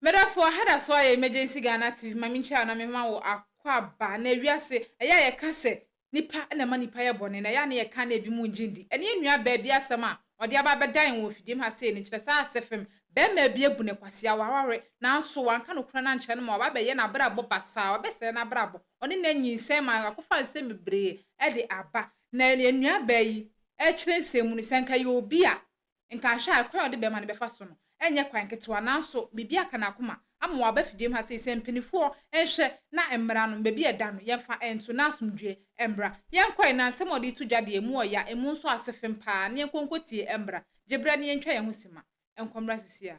Medafo ha da so ayɛ Emergency Ghana TV ma menkyia na mema wo akwaaba na ewiase ɛyɛ a yɛka sɛ nipa na ɛma nipa yɛ bɔne na ɛyɛ a na yɛka na ebi mu ngye ndi ɛne yɛn nua baa bi asɛm a ɔde aba abɛdan yɛn wɔ mfidie mu ha sei no kyerɛ saa ase fam bɛrima bi abu no kwasea waware nanso wanka nokorɛ no ankyerɛ no ma waba abɛyɛ n'abrabɔ basaa wabɛsɛe n'abrabɔ ɔne no anyinsɛn ma akɔfa nsɛm bebree de aba na yɛn nua baa yi ɛkyerɛ nsɛm mu no sɛ nka yɛ obi a Nka hwɛ a, kwan a ɔde bɛrima no bɛfa so no nyɛ kwan ketewa, nanso biribi aka n'akoma ama waba afidie mu ha sei sɛ mpaninfoɔ nhwɛ na mmara no baabi a ɛda no yɛmfa nto na asomdwoeɛ mmra. Yɛnkɔe na nsɛm a ɔde reto dwa deɛ ɛmu ɔya, ɛmu nso ase fem paa na yɛnkɔ nkɔtie mmra. Gye berɛ na yɛntwa yɛn ho sima nkɔ mmra sisi a.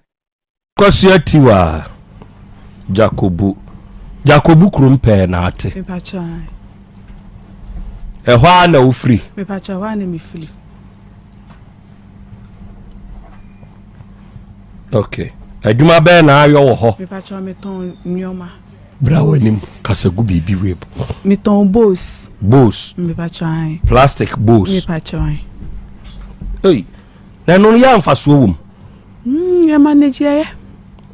Kwasi Atiwa Jakobu Jakobu kurom pɛɛ na ate. Mepakyɛ ae. Ɛhɔ ara na wofiri? Mepakyɛ ɛhɔ ara na mefiri. Ok. Adwuma bɛn na ayɔ wɔ hɔ? Mepakyɛ metɔn nneɛma. Bra w'anim kasa gu biribi wei. Metɔn bowls. Bowls. Mepakyɛ ae. Plastic bowls. Mepakyɛ ae. Ei, na ɛno no yɛ mfasoɔ wɔ mu? Mm, yɛ manage ɛyɛ.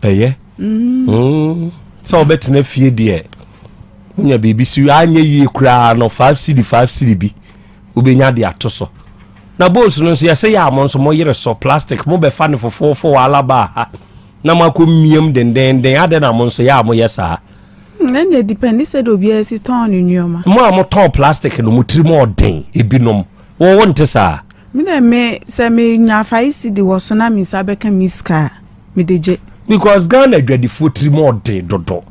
Ɛyɛ. Mm. Mm. Sɛ wɔbɛtena fie deɛ wonya biribi si anyɛ yie koraa no five cedi five cedi bi wobɛnya de ato so na bowls no nso yɛsɛ yɛ a mo nso moyere so plastic mobɛfa no fofoofo wɔ alaba ha na moakɔ mmiam dendenden adɛn na mo nso yɛ a moyɛ saa hmm, ɛnna depend sɛ de obiara si tɔn ne nneɛma mo a motɔn plastic no mo tirim ɔden ebinom wɔwɔ nte saa Me dɛ me sɛ me nya five cedi wɔ so na me nsa bɛka me sika a, me de gye. Because Ghana adwadifoɔ tirim ɔden dodo.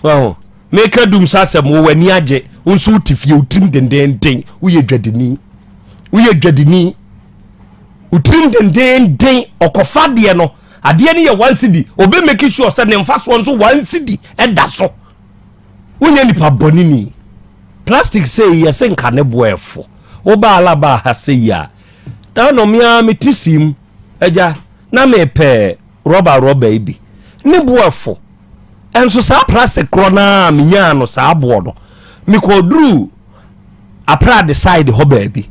Wahu? Meka dum sɛ asɛm wɔ w'ani agye, wo nso wote fie, wo tirim dendenden, woyɛ dwadini. Woyɛ dwadini. Wo tirim dendenden, ɔkɔfa adeɛ no, adeɛ no yɛ one cedi, obe make sure sɛ ne mfasoɔ nso one cedi ɛda so. Wonyɛ nipa bɔne ni. Plastic sei yɛse nka ne bo ɛfo. Woba Alaba ha sei a, na no me ara mete sim, agya, na mepɛ rɔba rɔba yi bi. Ne bo ɛfo. Ɛnso saa plastic korɔ no a menyaa no saa boɔ no, mekɔduruu Aprade side hɔ baabi.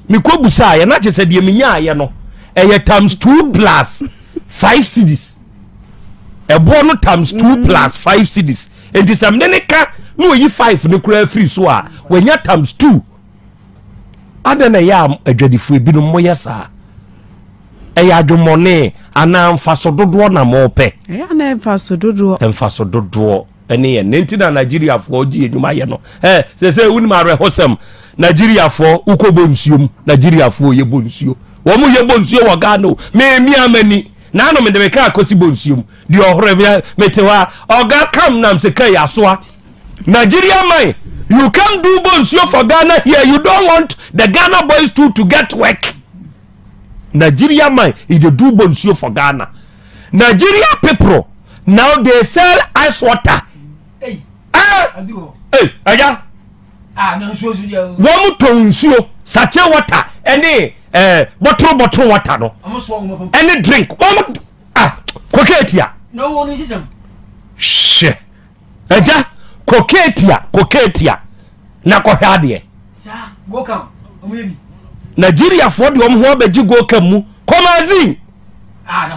Mekɔ busaeɛ na kyerɛ sɛ deɛ menyaeɛ no, ɛyɛ times two plus five cedis. Ɛboɔ no times two plus five cedis. Nti sɛ mene ne ka na oyi five no koraa firi so a, wanya times two. Adɛn na ɛyɛ a adwadifoɔ ebinom moyɛ saa? Ɛyɛ adwemmɔne anaa mfaso dodoɔ na mopɛ? Ɛyɛ a na mfaso dodoɔ. Mfaso dodoɔ ɛne yɛn. Ne nti na Nigeriafoɔ gye adwuma yɛ no. Ɛ sɛ sɛ wonim awerɛhosɛm Nigeriafoɔ wokɔ bɔ nsuo mu Nigeriafoɔ yɛ bɔ nsuo. Wɔn yɛ bɔ nsuo wɔ Ghana o. Mɛmia m'ani. Naano mede me kaa kɔsi bɔ nsuo mu. Deɛ ɔhorɛ mete hɔ a ɔga kam nam sɛ kai asoa. Nigeria man, you can't do bonsuo for Ghana here. You don't want the Ghana boys too to get work. Nigeria man, if they do bonsuo for Ghana. Nigeria people, now they sell ice water. Hey, eh, hey, ẹja. Ah, no, nsuo nso deɛ. Wọ́n mu tɔn nsuo, sachet water, ẹni eh, bottle bottle water no. Ẹni drink. Wọ́n mu ah, kòkè etia. Na wọ́n ní sísèm. Hwɛ. Agya, kɔ Ketia, kɔ Ketia na kɔhwɛ adeɛ. Nigeriafoɔ de wɔn ho abɛgye Gokam mu. Kɔmazi! Ah,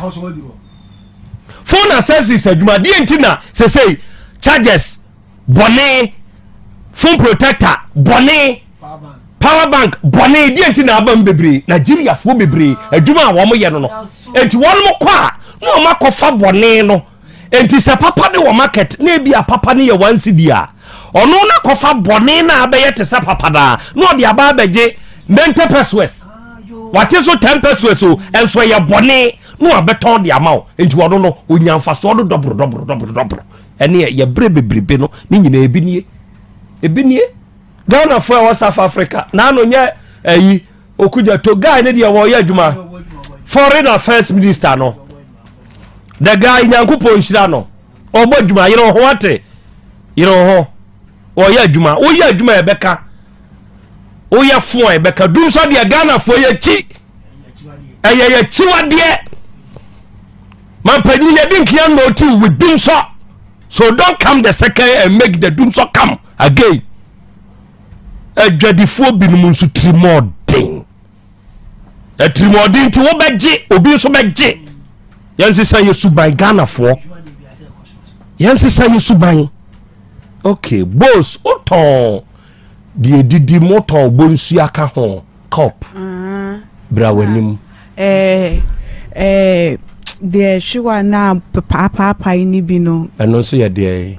Phone accessories adwuma deɛ nti na sesei chargers bɔne, phone protector bɔne, power bank bɔne deɛ nti na aba mu bebree. Nigeriafoɔ bebree adwuma a wɔn yɛ no no. Nti wɔn kɔ a na wɔn akɔfa bɔne no. Enti sɛ papa ne wɔ market na ebi a papa no yɛ one cedi a, ɔno na kɔfa bɔne na abɛyɛ te sɛ papa naa na ɔde aba abɛgye 90 pesos. Wate so 10 pesos o, ɛnso ɛyɛ bɔne na wabɛtɔn de ama wo. Enti ɔno no, onya mfasoɔ no dɔboro dɔboro dɔboro dɔboro. Ɛne yɛ berɛ bebrebe no, ne nyinaa ebi nie. Ebi nie. Ghanafoɔ a ɛwɔ South Africa, na ano nyɛ ayi. Okudja to guy ne deɛ wɔyɛ adwuma foreign affairs minister no the guy nyankopɔn nhyira no ɔbɔ adwuma yere ho ate yere ho wɔyɛ adwuma woyɛ adwuma ɛbɛka woyɛ fo a ɛbɛka dum sɔ deɛ Ghanafoɔ yɛ kyi ɛyɛ yɛ kyiwadeɛ mampanyini yɛde nkia nɔɔti with dum sɔ so don't come the second and make the dum sɔ come again. Adwadifoɔ binom nso tirimɔden. Atirimɔden nti wobɛgye obi nso bɛgye. Yɛnsesa yɛ suban Ghanafoɔ. Yɛnsesa yɛ suban. Okay, bos wotɔn deɛ didi mu wotɔn bonsu aka ho cup. Ah. Bra w'anim. Ɛɛ ɛɛ deɛ hwewa na paapaapae ne bi no. Ɛno nso yɛ deɛ.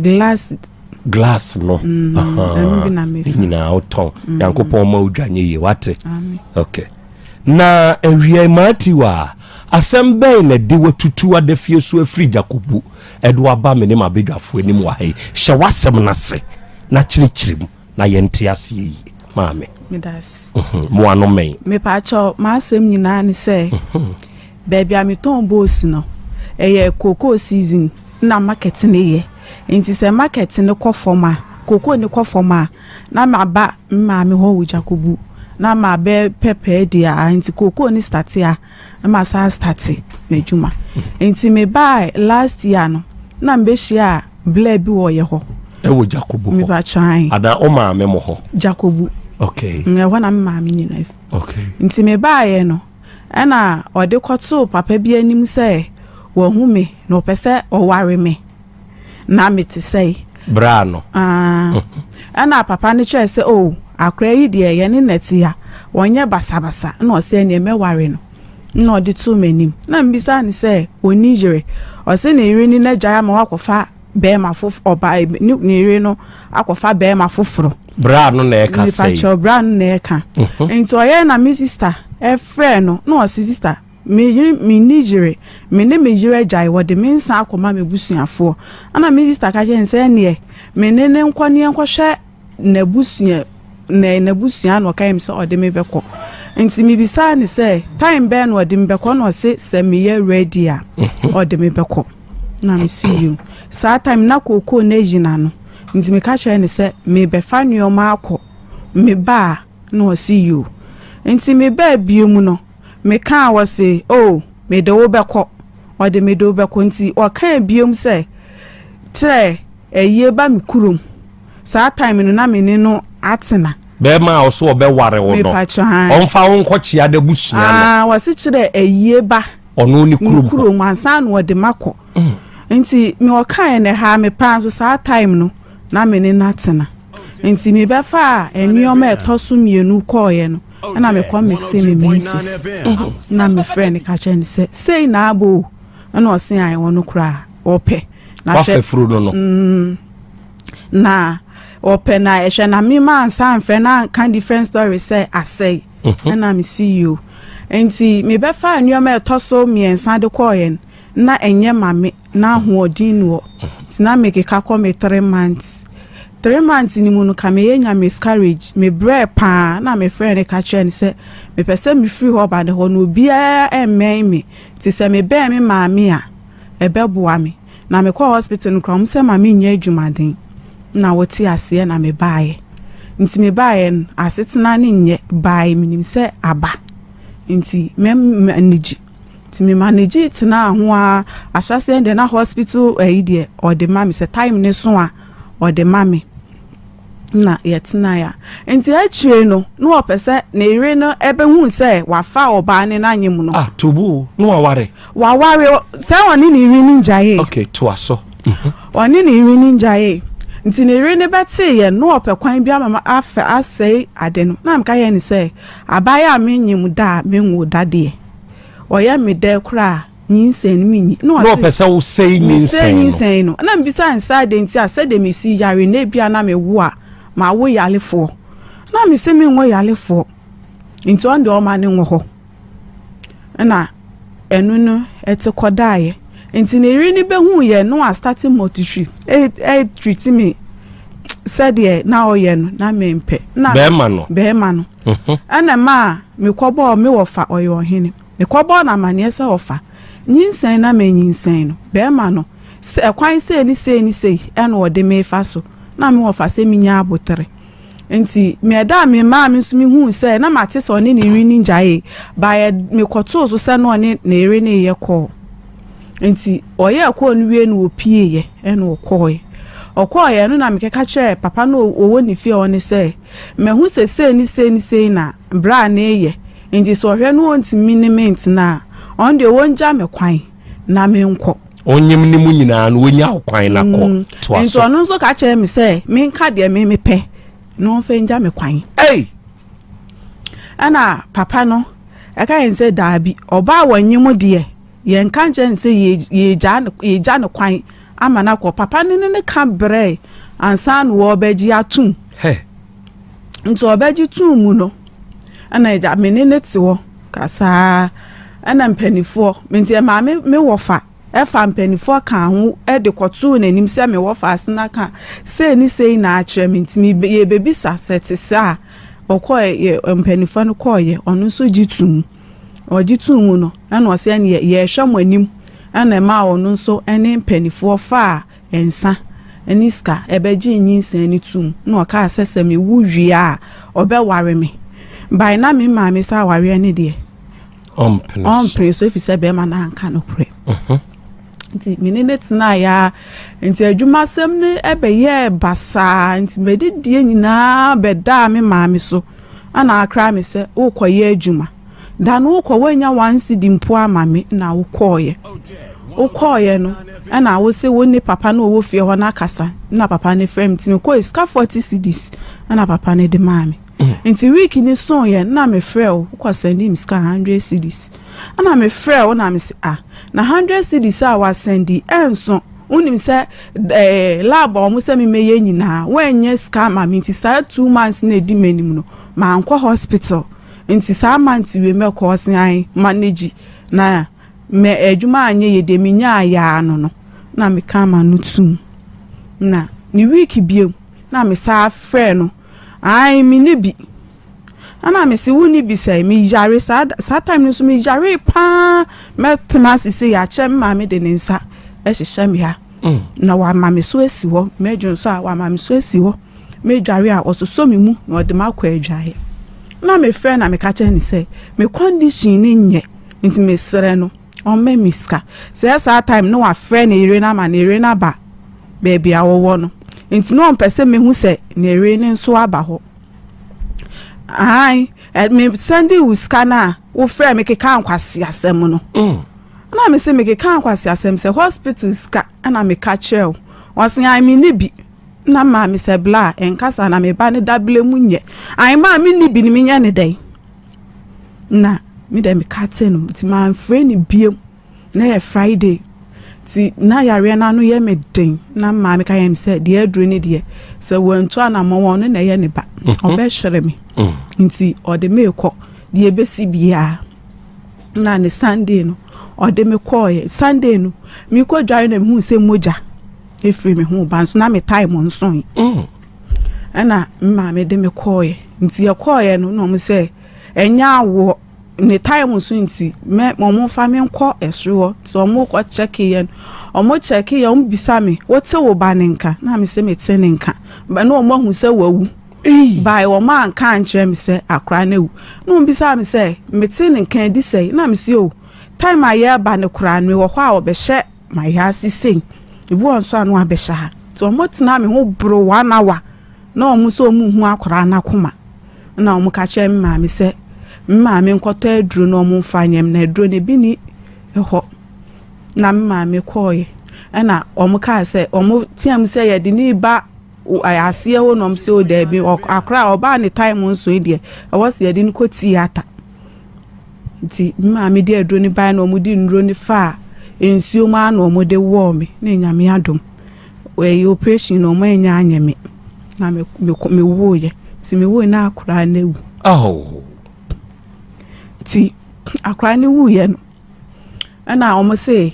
Glass. Glass no. Mm, ɛno bi na mefa. Ne nyinaa wotɔn. Mm. Nyankopɔn ma wodwa nyɛ yie wate. Okay. Na awia Matthew a asɛm bɛn na ɛde watutu adafie so afiri Jakobu ɛde waba me ne m'abadwafoɔ anim wɔ ha yi? Hyɛ w'asɛm no ase na kyerɛkyerɛ mu na yɛnte aseɛ yie. Maame. Medase. Mhm, mo ano mmɛn. Mepaakyɛw, m'asɛm nyinaa ne sɛ, baabi a metɔn boosi no, ɛyɛ cocoa season na market no yɛ. Nti sɛ market no kɔ fam a, cocoa no kɔ fam a, na maba me maame hɔ wɔ Gyakobu na mabɛ pɛpɛɛ deɛ a, nti cocoa no starte a, na masan astarte m'adwuma. Nti mebaa last year no, na mebɛhyiaa blɛ bi wɔ yɛ hɔ. Ɛwɔ Gyakobu hɔ? Mepakyɛ ae. Anaa wo maame mo hɔ? Gyakobu. Okay. Ɛhɔ na me maame nyina fi. Okay. Nti mebaeɛ no, ɛna ɔde kɔtoo papa bi anim sɛ wahu me na ɔpɛ sɛ ɔware me. Na mete sɛe. Braa no. Ah. Ɛna papa no kyerɛ sɛ oh, akora yi deɛ yɛne na te a, wɔnyɛ basabasa. Ɛna ɔsɛ ɛneɛ mɛware no. Ɛna ɔde too m'anim. Na mebisa no sɛ ɔnni yere. Ɔse ne yere ne n'agyae ama wakɔfa bɛrima foforɔ, ɔba ne ne yere no akɔfa bɛrima foforɔ. Braa no na ɛka sɛe. Mepakyɛw, braa no na ɛka. Nti ɔyɛ na me sister ɛfrɛ no na ɔse sister me yere menni yere, me ne me yere agyae, wɔde me nsa akɔma m'abusuafoɔ. Ɛna me sister ka kyerɛ no sɛ ɛneɛ me ne no nkɔ ne yɛnkɔhwɛ n'abusua na n'abusua na ɔka yɛ me sɛ ɔde me bɛkɔ. Nti mebisaa no sɛ time bɛn na ɔde me bɛkɔ na ɔse sɛ meyɛ ready a ɔde me bɛkɔ. Na mese yiw. Saa time na kookoo no ayi n'ano. Nti meka kyerɛɛ no sɛ mebɛfa nneɛma akɔ meba a na ɔse yiw. Nti mebaa bio mu no mekaa ɔse oh mede wo bɛkɔ ɔde mede wo bɛkɔ nti ɔkaa biom sɛ kyerɛ ayie ba me kurom saa time no na me ne no atena. Bɛɛma a ɔso ɔbɛware wo no ɔnfa wo nkɔ kyea n'abusua no. Aa ɔse kyerɛ ayie ba ɔno ne kurom hɔ kurom ansa na ɔde makɔ nti me ɔkaeɛ no ɛhaa me paa nso saa time no na me ne no atena nti me bɛfaa nnoɔma ɛtɔ so mmienu kɔeɛ no ɛna me kɔ mixe me menses na me frɛ no ka kyerɛ no sɛ sei na abɔ o ɛna ɔse ae ɔno koraa ɔpɛ na hwɛ wafa furu no no mm, na ɔpɛ na ɛhwɛ na me ma ansa mfrɛ na anka different story sɛ asɛe ɛna me si yio nti mebɛfa nneɛma ɛtɔ so mmiɛnsa de kɔɔyɛ no na ɛnyɛ ma me na ahoɔden wɔ nti na mekeka kɔ me 3 months, 3 months ni mu no ka meyɛ nya miscarriage. Mebrɛ paa na mefrɛ no ka kyerɛ no sɛ mepɛ sɛ mefiri hɔ ba ne hɔ na obiara ɛmmɛn me nti sɛ mebɛn me maame a ɛbɛboa me. Na mekɔ hospital no koraa ɔmo sɛ ma menyɛ adwumaden na wɔte aseɛ na mebaeɛ. Nti mebaeɛ no asetena ne nyɛ baeɛ menim sɛ aba nti mɛmanage nti me manage tena ho a ahyɛseɛ deɛ na hospital ɛyi deɛ ɔde ma me sɛ time ne so a ɔde ma me na yɛtenaeɛ a nti akyire no na ɔpɛ sɛ ne yere no ɛbɛhu sɛ wafa ɔbaa ne n'anyɛ mu no. Ah, tobu na waware. Waware sɛ ɔne ne yere no ngyae. Okay, toa so. Ɔne ne yere no ngyae nti ne yere no bɛteeɛ na ɔpɛ kwan bi ama afɛ asɛe ade no na meka yɛ ne sɛ abaayɛ a menyim da a menwo da deɛ ɔyɛ me dɛ koraa nyinsɛn no menyi. Na ɔpɛ sɛ wosɛe nyinsɛn no. Nyinsɛn no na mbisa nsa ade nti a sɛdeɛ mesi yare na ebia na mewo a mawo yarefoɔ na mese menwo yarefoɔ nti ɔno deɛ ɔma ne nwɔ hɔ ɛna ɛno no ɛte kɔdaeɛ nti ne yere no bɛhu yɛ no a starting multitry ɛ treat me sɛdeɛ na ɔyɛ no na mempɛ. Na bɛrima no. Bɛrima no ɛna maa mekɔbɔɔ me wɔfa ɔyɛ ɔhene mekɔbɔɔ no amanneɛ sɛ ɔfa nyinsɛn na menyinsɛn no bɛrima no sɛ ɛkwan sei ne sei ne sei ɛna ɔde mefa so na me wɔfa sɛ menya abotere nti mɛda a me maa me nso mehuu sɛ na mate sɛ ɔne ne yere ne ngyae baeɛ mekɔtoo so sɛ na ɔne ne yere ne yɛ kɔɔ nti ɔyɛ kɔɔ no wie no wɔpieeɛ ɛna ɔkɔɔɛ ɔkɔɔyɛ no na mekeka kyerɛ papa no ɔwɔ ne fie hɔ ne sɛ mahu sɛ sei ne sei ne sei na bra ne yɛ nti sɛ ɔhwɛ no ɔntumi ne me ntena a. Ɔno deɛ wɔngya me kwan na menkɔ. Onyim ne mu nyinaa no wonya wo kwan na kɔ. Toa Nti so. ɔno nso ka kyerɛ me sɛ menka deɛ me mepɛ na ɔmfa ngya me kwan. Ei! Ɛna papa no ɛka yɛn sɛ daabi, ɔbaa wɔnyem deɛ yɛnka nkyerɛ no sɛ yɛgya no yɛgya no kwan ama no akɔ. Papa no ne ne ka brɛɛ ansa na wɔrebɛgye atom. Hɛ! Nti ɔbɛgye tum mu no, ɛna agya me ne ne te hɔ kasaa, ɛna mpanimfoɔ nti ɛmaa me me wɔfa ɛfa mpanimfoɔ kaa ho ɛde kɔtoo n'anim sɛ me wɔfa asena ka sei ne sei na akyerɛ me, nti me yɛbɛbisa sɛ te saa a ɔkɔɔ yɛ mpanimfoɔ no kɔɔyɛ, ɔno nso gye tum. Ɔgye tum mu no, ɛna ɔsɛ ɛne yɛhwɛ mo anim, ɛna ɛmaa ɔno nso ɛne mpanimfoɔ faa nsa ne sika ɛbɛgye nyinsɛn no tum, na ɔkaa sɛ sɛ mewu wie a ɔbɛware me by na me maame sɛ awareɛ ne deɛ Ɔmpene so. Ɔmpene so ɛfiri sɛ bɛrima no anka nokorɛ. Nti me ne ne tenaeɛ a, nti adwumasɛm no ɛbɛyɛɛ basaa, nti medidie nyinaa bɛdaa me maame so, ɛna akra me sɛ wokɔyɛ adwuma da no wokɔ woanya 1 cedi mpo ama me, na wokɔɔyɛ wokɔɔyɛ no, ɛna wo sɛ wo ne papa no ɔwɔ fie hɔ no akasa, na papa no frɛ me, nti mekɔɛ sika 40 cedis ɛna papa no de maa me. Nti week ni soeɛ na mefrɛ wo, wokɔ send me sika 100 cedis, ɛna mefrɛ wo na mese, ah, na 100 cedis a wa send ɛnso, wonim sɛ lab a ɔmo sɛ memɛyɛ nyinaa woanyɛ sika ama me, nti saa 2 months na ɛdi m'anim no mankɔ hospital, nti saa month wei mɛkɔ. Ɔse an manage na mɛ adwuma anyɛ yɛ deɛ menyaa yaa no na meka ama no tum, na ne week biom na mesaa frɛ no, ai, me ne bi, ɛna mese wo ne bi sɛ meyare saa saa time no nso meyare paa, mɛtena ase sɛ yɛakyerɛ me maame de ne nsa ɛhyehyɛ me ha na wama me so asi hɔ, mɛdwo nso a wama me so asi hɔ, mɛdware a ɔsosɔ me mu na ɔde me akɔ adwaeɛ, na mefrɛ na meka kyerɛ ne sɛ me condition ne nyɛ, nti mesrɛ no ɔmmɛ me sika. Sɛ saa time na wafrɛ ne yere no ama ne yere no aba baabi a wɔwɔ no, nti na ɔmpɛ sɛ mehu sɛ ne yere no nso aba hɔ. Ae, me send wo sika no a wofrɛ me keka nkwasi asɛm no, na me sɛ mekeka nkwasi asɛm sɛ hospital sika ɛna meka kyerɛ wo. Ɔse ae, me ne bi, na maa me sɛ bla nkasa na meba ne dabele mu nyɛ ae maa me ne bi no menyɛ ne dɛn, na me dɛ meka te no, nti mamfrɛ ne biom. Na yɛ Friday, nti na yareɛ no ano yɛ me den, na maame ka yɛn sɛ deɛ aduro ne deɛ sɛ wɔntu anammɔ wɔn no na ɛyɛ ne ba ɔbɛhwere me, nti ɔde me kɔ deɛ ebesi biara. Na ne Sunday no ɔde me kɔɔɛ. Sunday no mekɔ dware na mehu sɛ mogya efiri me ho ba, nso na me time nso yi, ɛna maame de me kɔɔɛ. Nti yɛkɔɔɛ no na ɔmo sɛ ɛnyɛ awoɔ ne time so, nti mɛ ɔmo fa me nkɔ ɛsoro hɔ. Nti ɔmo kɔ check yɛn, ɔmo check yɛn, ɔmo bisa me, wote wo ba ne nka? Na me sɛ mete ne nka ba, na ɔmo ahu sɛ wawu by ɔmo anka ankyerɛ me sɛ akora no awu, na ɔmo bisa me sɛ mete ne nka adi sɛ, na me sɛ o time a yɛreba ne koraa no mewɔ hɔ a ɔbɛhyɛ ma yɛ ase sei, ebi wɔ nso a no abɛhyɛ ha. Nti ɔmo tena me ho boro one hour na ɔmo sɛ ɔmo hu akora n'akoma, na ɔmo ka kyerɛ me maame sɛ me maame nkɔtɔ aduro na ɔmo mfa nyɛm, na aduro no ebi ni hɔ, na me maame kɔɔyɛ, ɛna ɔmo kaa sɛ ɔmo tea mu sɛ yɛde ne ba aseɛ hɔ, na ɔmo sɛ o daabi, akora a ɔbaa ne time nso yi deɛ ɛwɔ sɛ yɛde no kɔ theatre. Nti me maame de aduro no baeɛ na ɔmo de nnuro no faa nsuo mu a na ɔmo de wɔɔ me, na Nyame adom ɛyɛ operation na ɔmo anya anyɛ me na me me me woeɛ. Nti me woeɛ na akora no awu. Oh. Nti akora no wuiɛ no, ɛna ɔmo se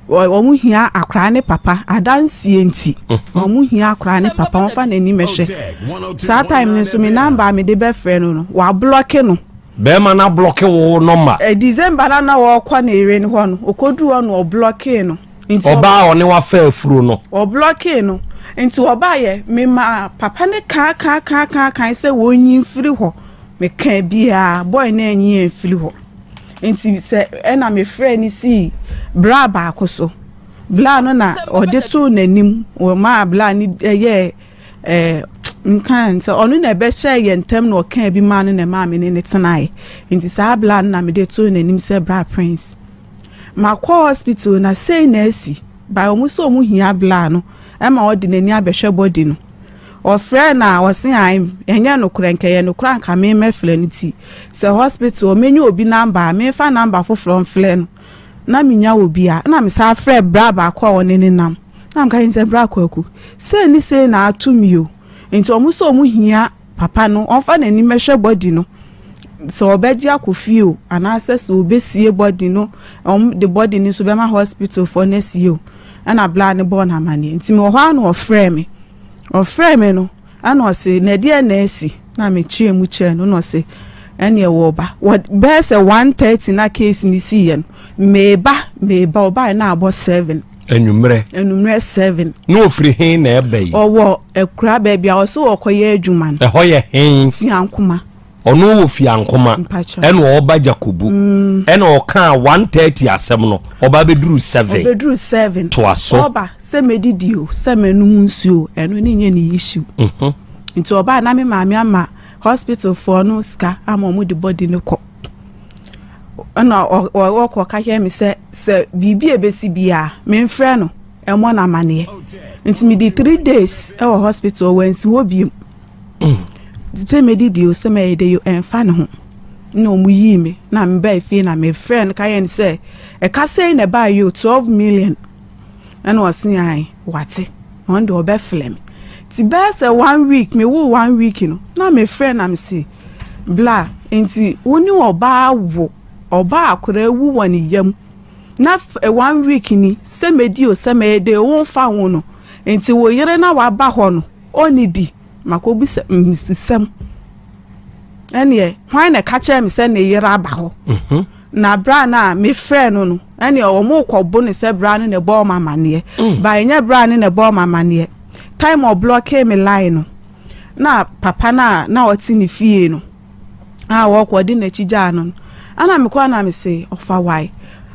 ɔmo hia akora ne papa adansie, nti ɔmo hia akora ne papa wɔmfa n'anim ɛhwɛ. Saa time no nso me number a mede bɛfrɛ no wa block no. Bɛrima no a block wo number? December na wɔkɔ ne yere no hɔ no, okoduru hɔ no ɔ block no, nti Ɔbaa a ɔne wafa afuro no? Ɔ block no, nti ɔbaayɛ mema papa ne kaa kaa kaa kaa kan sɛ wɔnyi mfiri hɔ, meka biara boy no anyi mfiri hɔ. Nti sɛ ɛna mefrɛ no sii bra baako so, bla no na ɔde too n'anim, wɔmaa bla no ɛyɛ nka sɛ ɔno na ɛbɛhyɛ yɛn ntam na ɔka bi maa no na ɛmaa me ne ne tenaeɛ. Nti saa bla no na mede too n'anim sɛ bra Prince. Makɔ hospital na sei na asi, but ɔmo sɛ ɔmo hia bla no ɛma ɔde n'ani abɛhwɛ body no. Ɔfrɛ na ɔse ae, ɛnyɛ nokorɛ, nkɛyɛ nokorɛ anka me mɛfrɛ no. Ti sɛ hospital ɔmenya obi number a, memfa number foforɔ mfrɛ no na menya obi a, na mesa frɛ bra baako a ɔne ne nam na meka sɛ, "Bra Kwaku, sei ne sei na ato mi o, nti ɔmo sɛ ɔmo hia papa no ɔmfa n'ani mɛhwɛ body no, sɛ ɔbɛgye akɔ fie o, anaasɛ sɛ ɔbɛsie body no, ɔmo de body no nso bɛma hospital foɔ no asie o." Ɛna bla ne bɔɔ n'amaneɛ. Nti mewɔ hɔ a na ɔfrɛ me. Ɔfrɛ me no, ɛna ɔse, "Na ɛdeɛ na asi?" Na mekyerɛ mu kyerɛ no, na ɔse ɛne ɛwɔ ɔba wɔ bɛyɛ sɛ 1:30 na case ne siiɛ no. Meeba, meeba, ɔbaa na abɔ 7. Anwummerɛ? Anwummerɛ 7. Na ofiri he na ɛba yi? Ɔwɔ akura baabi a ɔsɛ ɔkɔyɛ adwuma no. Ɛhɔ yɛ he? Fiankoma. Ɔno wɔ Fiankoma? Mpakyɛ. Ɛna ɔba Jakobu, ɛna ɔkaa 1:30 asɛm no, ɔba bɛduru 7. Ɔbɛduru 7. Toa so. Ɔba sɛ mɛdidi o, sɛ mɛnum nsuo, ɛno ne nyɛ ne issue. Nti ɔbaa na me maame ama hospital foɔ no sika ama ɔmo de body no kɔ. Ɛna ɔkɔ ka kyerɛ me sɛ biribi a ebesi biara, memfrɛ no ɛmɔ no amaneɛ. Nti mede 3 days ɛwɔ hospital, wɔnsi hɔ biem sɛ mɛdidi o, sɛ mɛyɛ de o, ɛmfa ne ho. Na ɔmo yii me na meba fie na mefrɛ no ka yɛ no sɛ ɛka sɛn na ɛbaa yi o, 12 million. Ɛna ɔse ae, wate, ɔno de ɔbɛfrɛ me. Ti bɛyɛ sɛ one week, mewo one week no na mefrɛ na mese, "Bla, nti wo ne ɔbaa wo ɔbaa akwaraa wu wɔ ne yam na one week ni, sɛ mɛdi o, sɛ mɛyɛ de o, womfa ho no, nti wo yere na waba hɔ no ɔne di makɔbisa nsɛm, ɛneɛ hwan na ɛka kyerɛ me sɛ ne yere aba hɔ?" Na bra no a mefrɛ no no, ɛneɛ ɔmo kɔbo ne sɛ bra no na ɛbɔ ɔmo amaneɛ ba. Ɛnyɛ bra no na ɛbɔ ɔmo amaneɛ. Time ɔblock me line no, na papa no a na ɔte ne fie no a wɔkɔ ɔde n'akyi gyaa no no, ana mekɔ na mese, "Ɔfa wae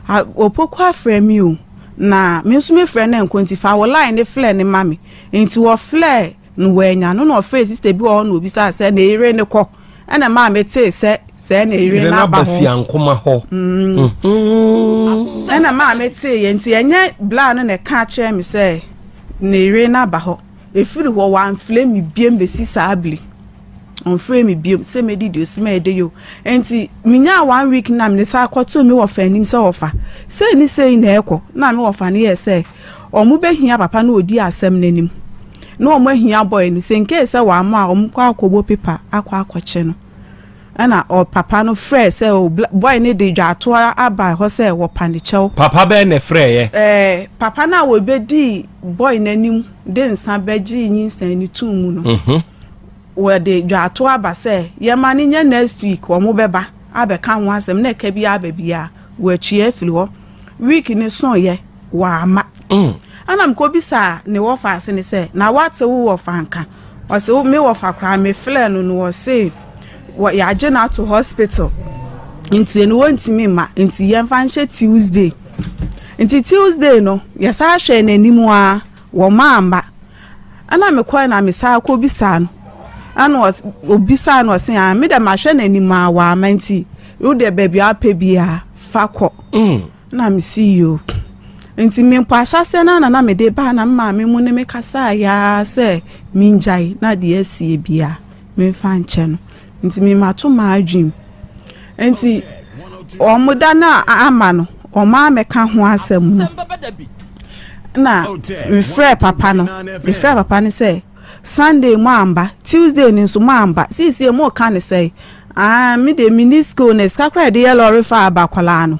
Opoku afrɛ mi o, na me nso mefrɛ no nko, nti fa wo line ne flɛ ne ma me." Nti wɔflɛ no, wɔanya no, na ɔfrɛ sister bi wɔ hɔ na obisa sɛ ne yere ne kɔ, ɛna maa metee sɛ sɛ ne yere yere no no aba aba hɔ. Fiankoma hɔ. Ɛna maa metee yɛ. Nti ɛnyɛ bla no na ɛka kyerɛ me sɛ ne yere no aba hɔ. Ɛfiri hɔ wamfrɛ me biem bɛsi saa bere. Ɔmfrɛ me biem sɛ mɛdidi osi ma ɛde yo. Nti menyaa one week na mede sa akɔto me wɔfa anim sɛ, "Wɔfa, sei ne sei na ɛkɔ." Na me wɔfa no yɛ sɛ ɔmo bɛhia papa no ɔdi asɛm n'anim na ɔmo ahia boy no sɛ nkee sɛ wama a ɔmo kɔ akɔbɔ paper akɔ akɔkye no. Ɛna ɔ papa no frɛ sɛ o boy no de dwatoa aba hɔ sɛ wɔpa ne kyɛw. Papa bɛɛ na ɛfrɛɛyɛ? Papa no a wɔbɛdii boy n'anim de nsa bɛgye nyinsɛn ne tum mu no. Wɔde dwato aba sɛ yɛma no nyɛ next week, wɔn bɛba abɛka ho asɛm na ɛka bi aba bi a wɔatua afiri hɔ. Week ne soyɛ, wɔama. Ɛna mekɔbisa ne wɔfa ase ne sɛ, "Na wate wo wɔfa nka?" Ɔsɛ me wɔfa koraa mefrɛ no no, wɔse wɔ yɛagye no ato hospital nti ɛno wɔntumi mma, nti yɛmfa nhyɛ Tuesday. Nti Tuesday no yɛsan hwɛ n'anim a wɔma amba. Ɛna mekɔɛ na mesan kɔbisa no, ɛna obisaa no, ɔse a me dɛ mahwɛ n'anim a wɔama, nti wo deɛ baabi a wapɛ biara fa kɔ. Na mesi yo, nti mempɔ ahyɛseɛ no ana na mede baa na me maame mu ne me kasaa yaa sɛ mengyae na deɛ asie bia memfa nkyɛ no. Nti memato m'adwene nti ɔmo da no a ama no ɔmo amɛka ho asɛm no, na mefrɛ papa no, mefrɛ papa no sɛ Sunday mo amba, Tuesday ni nso mo amba, siesie mo ka ne sɛ, "Ah, me de mini school na sika koraa yɛde yɛ lɔre fa aba akwadaa no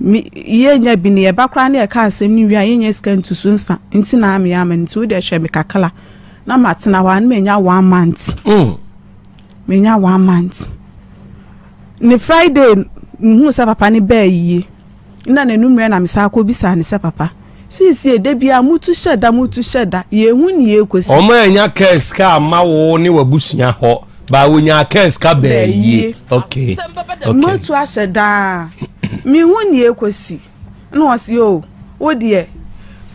mi yɛnya bi ne yɛba koraa ne yɛka asɛm no wie a, yɛnya sika ntusu nsa nti na ame ama no. Nti wode hwɛ me kakra na matena hɔ a na manya one month." Menya one month ne Friday nhu sɛ papa ne bɛɛ yie na n'anummerɛ na mesa akɔ bisa ne sɛ, "Papa, siesie da bia mutu hyɛ da, mutu hyɛ da, yɛhu ne yɛkɔsi." Ɔmo anya kaa sika ama wo ne w'abusua hɔ ba, wonya kaa sika bɛɛ yie. Okay. Motu ahyɛ daa, mehu ne yɛkɔsi. Na ɔsi o, wo deɛ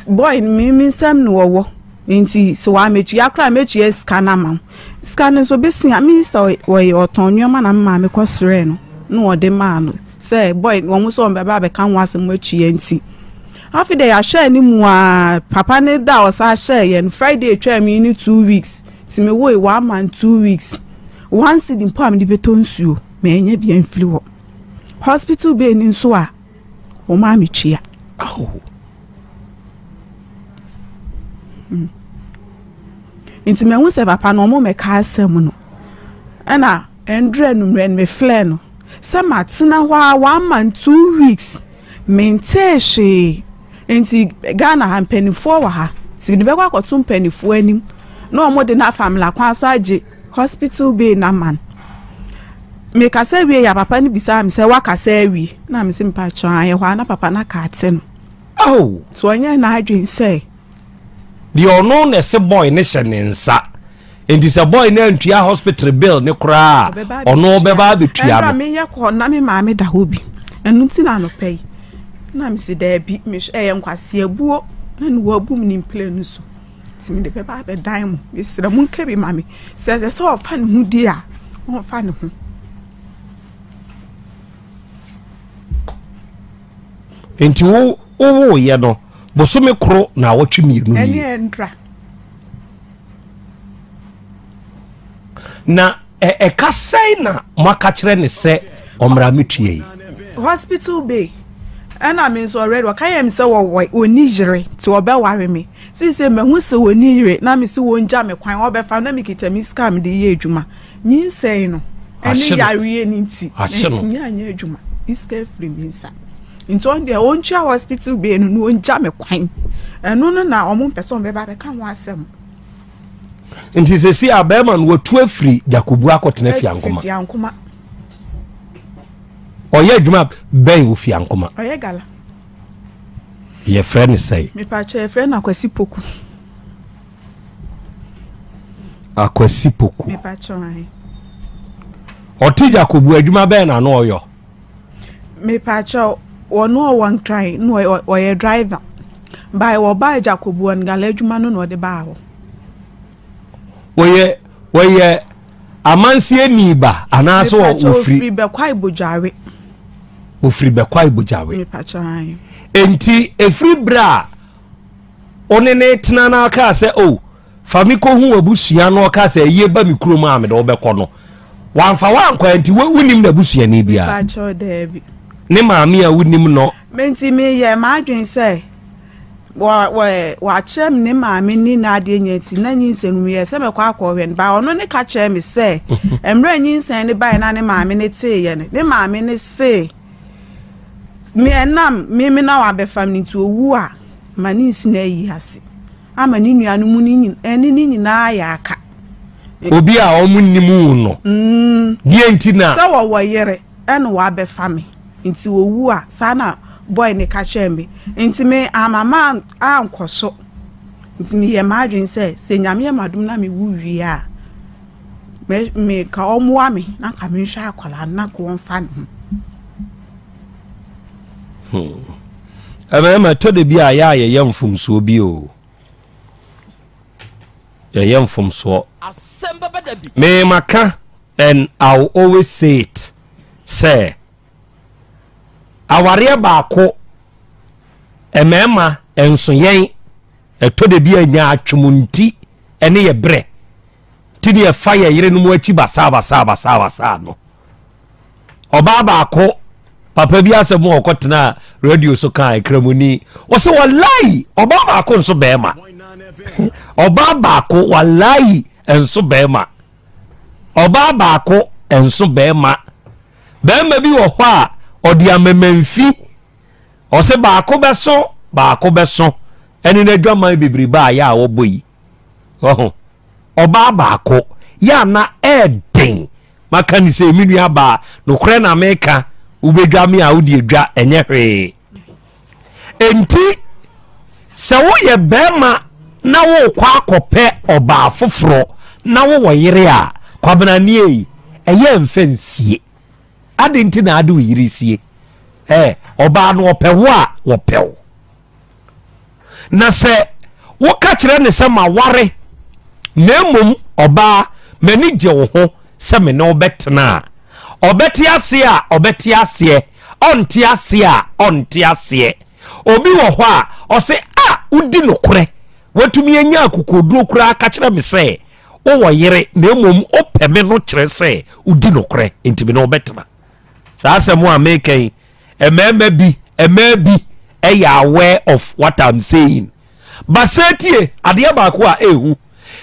boy no mi nsɛm no wɔwɔ, nti sɛ wɔamɛtua koraa, mɛtua sika no ama wo. Sika no nso bɛsia minister wɔyɛ ɔtɔn nneɛma na me maame kɔ srɛ no na ɔde maa no. sɛ boy wɔn sɛ wɔn bɛba abɛka ho asɛm akyi yɛn nti afei de yɛahwɛ anim a papa ne da a ɔsan hyɛɛ yɛn Friday twaa mi ne 2 weeks ti mi wo 1 month 2 weeks, 1 cedi mpo a mede bɛtɔ nsuo ma ɛnyɛ bia mfiri hɔ. Hospital bill ni nso a wɔn a metua. Aw. Nti mahu sɛ papa no ɔmo mɛka asɛm no, ɛna ndrɛ nummerɛ no meflɛ no sɛ matena hɔ a 1 month 2 weeks mentee hwee. Nti Ghana ha mpanimfoɔ wɔ ha, nti mede bɛkɔ akɔto mpanimfoɔ anim na ɔmo de n'afa mmla kwan so agye hospital bill na ma no. Mekasa wie yɛ, papa no bisaa me sɛ wakasa awie, na me sɛ mpakyɛ ayɛ hɔ a na papa no aka ate no. Aw. Nti ɔnyɛ n'adwene sɛ Deɛ ɔno na ɛsɛ boy ne hyɛ ne nsa, nti sɛ boy no antua hospital bill ne koraa a, ɔno ɔbɛba abɛtua ɛnura no. Meyɛ kɔ na me maame da hɔ bi, ɛno nti na anɔpɛ yi na mesi daabi, mehwɛ ɛyɛ nkwaseabuo ɛna wabu me ne mplane no so, nti mede bɛba abɛdan mu. Mesrɛ mo nka bi ma me sɛ ɛsɛ sɛ ɔfa ne ho di a, ɔmfa ne ho. Nti wo wowoyɛ no bosome koro na awɔtwe 2 ɛne nie. Ɛndra. Na ɛka sɛn na moaka kyerɛ ne sɛ ɔmmra metua yi? Hospital bill, ɛna me nso already ɔka yɛ me sɛ wɔwɔ ɔni yere nti ɔbɛware me. Sise mahu sɛ ɔni yere na me sɛ wɔngya me kwan ɔbɛfa na mekita me sika a mede yɛ adwuma. Nyinsɛn no ɛne Ahye no. yareɛ no nti Ahye no. mantumi anyɛ adwuma, me sika afiri me nsa, nti ɔno deɛ ɔntua hospital bill no na ɔngya me kwan. Ɛno no na ɔmo mpɛ sɛ ɔmo bɛba abɛka ho asɛm. Nti sɛsi a bɛrima no watu afiri Jakobu akɔtena Fiankoma. Fiankoma. Ɔyɛ adwuma bɛn wɔ Fiankoma? Ɔyɛ gala. Yɛfrɛ no sɛe? Mepakyɛ, yɛfrɛ no Akwasi Poku. Akwasi Poku. Mepakyɛ ahe. Ɔte Jakobu, adwuma bɛn na no ɔyɔ? Mepakyɛ, wɔno ɔwɔ Nkran na ɔyɛ driver by wɔbaa Jakobu, wɔn gala adwuma no na ɔde baa hɔ. Wɔyɛ amanseɛ ba anaasɛ Mepakyɛ, wɔfiri ofiri Bɛkwae Bodware. Ofiri Bɛkwae Bogyawe. Mepakyɛ ahe. Enti ɛfiri berɛ a ɔne ne tena no kaa sɛ o fa me kɔhu abusua no, ɔkaa sɛ ɛyie ba me kurom a mede wobɛkɔ no, wamfa woankɔ. Nti wonim n'abusuani biara? Mepakyɛ, daabi. Ne maame a wonim no? Menti meyɛ m'adwene sɛ wakyerɛ me ne maame ne n'adeɛ nyɛ, nti na nyinsɛn no mu yɛ sɛ mɛkɔ akɔhwɛ no ba. Ɔno ne ka kyerɛ me sɛ mmerɛ nyinsɛn ne baeɛ na ne maame ne teeɛ no, ne maame ne se me ɛnam me na wabɛfa me nti owu a ma ne nsi na ayi ase ama ne nuanom ne ɛne ne nyinaa yɛ aka. Obi a ɔmo nim wo no deɛ nti na sɛ wɔwɔ yere ɛna wabɛfa me nti owu a, saa na boy ne ka kyerɛ me, nti me ama ma ankɔ so. Nti meyɛ m'adwene sɛ Nyame yɛ m'adom na mewu wie a, me ka ɔmmoa me na ka menhwɛ akwadaa no na ka wɔmfa ne ho. Ɛmɛɛma ɛtɔ de bi a yɛ a yɛyɛ mfomsoɔ bi o, yɛyɛ mfomsoɔ. Me maka and I will always say it sɛ awareɛ baako mmarima nso yɛn ɛtɔ de bi a nya atwom nti ɛne yɛ berɛ nti ne yɛfa yɛ yere no mu akyi basaa basaa basaa basaa no. Ɔbaa baako papa bi asɛm a ɔkɔtena radio so kaa Kramoni, wɔsɛ walai ɔbaa baako nso bɛrima, ɔbaa baako walai nso bɛrima, ɔbaa baako nso bɛrima. Bɛrima bi wɔ hɔ a ɔde amamamfi ɔsɛ baako bɛso baako bɛso ɛne n'adwaman bebrebe a yɛ a wɔbɔ yi ɔho. Ɔbaa baako yɛ ana ɛɛden maka ne sɛ me nua baa nokorɛ na meka, wobɛdwa me a wode adwa ɛnyɛ hwee. Enti sɛ woyɛ bɛrima na wokɔ akɔpɛ ɔbaa foforɔ na wowɔ yere a, kwabenanie yi ɛyɛ mfɛ nsie ade nti na ade wo yere sie ɛ. Ɔbaa no ɔpɛ wo a wɔpɛ wo, na sɛ woka kyerɛ ne sɛ ma ware na mmom ɔbaa m'ani gye wo ho sɛ me ne wo bɛtena a, ɔbɛte aseɛ a ɔbɛte aseɛ. Ɔnte aseɛ a, ɔnte aseɛ. Obi wɔ hɔ a, ɔse, A, wodi nokorɛ. Woatumi anya akokoɔduro koraa ka kyerɛ me sɛ wowɔ yere, na mmom wopɛ me no kyerɛ sɛ wodi nokorɛ, enti me ne wo bɛtena. Saa asɛm a meka yi, mmarima bi, mmaa bi yɛ aware of what I'm saying. But sɛ tie, adeɛ baako a ɛhu,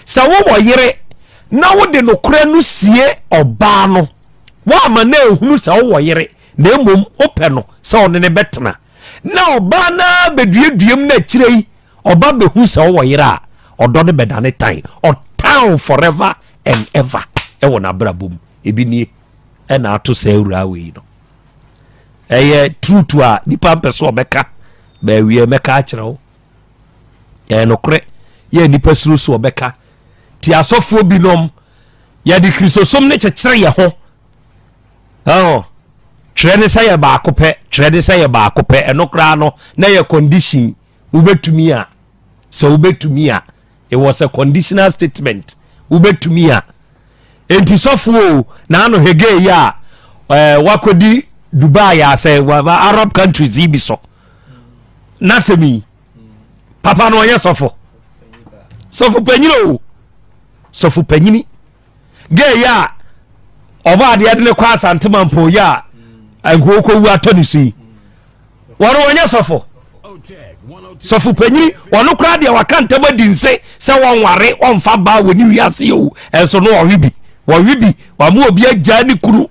sɛ wowɔ yere na wode nokorɛ no sie ɔbaa no, woama no ahunu sɛ wowɔ yere, na mmom wopɛ no sɛ ɔne ne bɛtena, na ɔbaa no ara bɛduaduam na akyire yi ɔba bɛhu sɛ wowɔ yere a, ɔdɔ no bɛdane tan, ɔtan forever and ever ɛwɔ n'abrabɔ mu. Ebi nie ɛna ato saa awuraa wei no. Ɛyɛ truth a nipa mpɛ so ɔbɛka, baawie mɛka akyerɛ wo. Ɛyɛ nokorɛ yɛ nipa suro so ɔbɛka. Ti asɔfoɔ binom yɛde Kristosom ne kyekyere yɛ ho. Ɛhɔ twerɛ ne sɛ yɛ baako pɛ, twerɛ ne sɛ yɛ baako pɛ. Ɛno koraa no na yɛ condition wobɛtumi a, sɛ wobɛtumi a, it was a conditional statement wobɛtumi a. Enti sɔfo o, na ano hwɛ yi a ɛɛ wakɔdi Dubai a sɛ Arab countries yi bi so n'asɛm yi papa no ɔnyɛ sɔfo sɔfo panyin o sɔfo panyini gay yi a ɔbɔ adeɛ de ne kɔ Asante Mampɔn yi a nkokowu atɔ ne so yi wɔn wɔnyɛ sɔfo sɔfo panyin wɔn koraa deɛ waka ntam adi nse sɛ wɔn ware wɔnfa baa wɔ ne wiase yɛ o ɛnso no wɔwe bi wɔwe bi wɔn obi agya ne kunu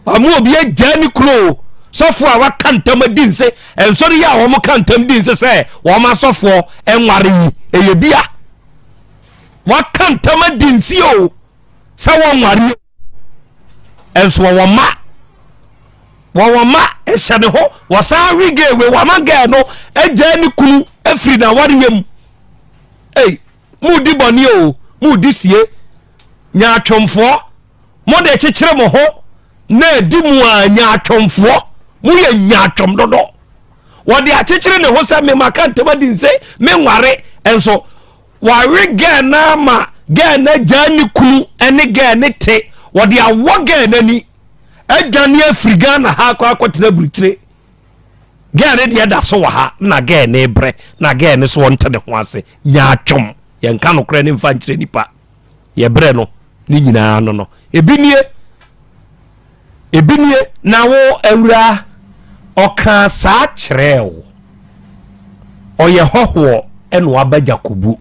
wɔn obi agya ne kunu o sɔfo a waka ntam adi nse ɛnso no yɛ a wɔn ka ntam di nse sɛ wɔn asɔfoɔ ɛnware yi ɛyɛ bi a waka ntam adi nse o sɛ wɔn ware nso wɔwɔ mma wɔwɔ mma ɛhyɛ ne ho wɔsan we gay wei wɔama gay no agyaa ne kunu afiri n'awareɛ mu ei mudi bɔne o mudi sie nyaatwomfoɔ mode kyekyere mo ho na adi mu a nyaatwomfoɔ moyɛ nyaatwom dodo wɔde akyekyere ne ho sɛ memaka ntam adi nse menware nso Wawe girl no ama girl no agyaa ne kunu ne girl no te. Wɔde awɔ girl no ani adwane afiri Ghana ha akɔ akɔtena aburukyire. Girl no deɛ da so wɔ ha na girl no rebrɛ na girl no so ɔnte ne ho ase. Nyaatwom. Yɛnka nokorɛ no mfa nkyerɛ nipa. Yɛbrɛ no ne nyinaa no no. Ebi nie. Ebi nie, na wo awuraa, ɔkaa saa kyerɛɛ wo. Ɔyɛ hɔhoɔ ɛna waba Gyakobu.